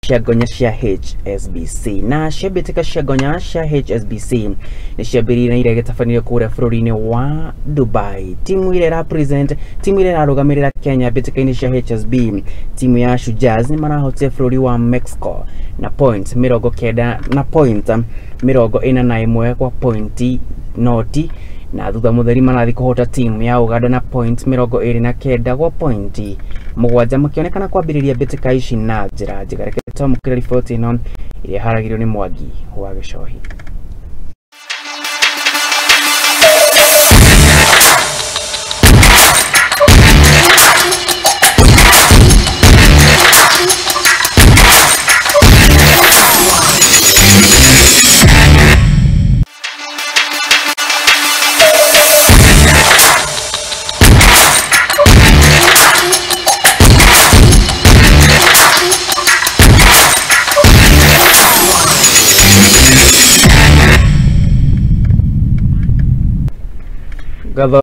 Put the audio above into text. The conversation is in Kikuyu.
Cia ngonya cia HSBC na cia mbĩtĩka cia ngonya cia HSBC nĩ ciambĩrĩirie na iria gĩtabanĩrio kũrĩa bũrũri-inĩ wa Dubai. Timu ĩrĩa ĩra present, timu ĩrĩa ĩrarũgamĩrĩra Kenya mbĩtĩka-inĩ cia HSB, timu ya Shujaz nĩ marahotire bũrũri wa Mexico na point 90 na point 41 kwa pointi noti, na thutha mũtheri marathi kũhota timu ya Uganda na point 29 kwa pointi 7, makĩonekana kwambĩrĩria mbĩtĩka ici na njĩra njega. Reke twamũkĩre riboti ĩno ĩrĩa ĩharagĩrio nĩ Mwangi wa Gĩcohi. Gatho.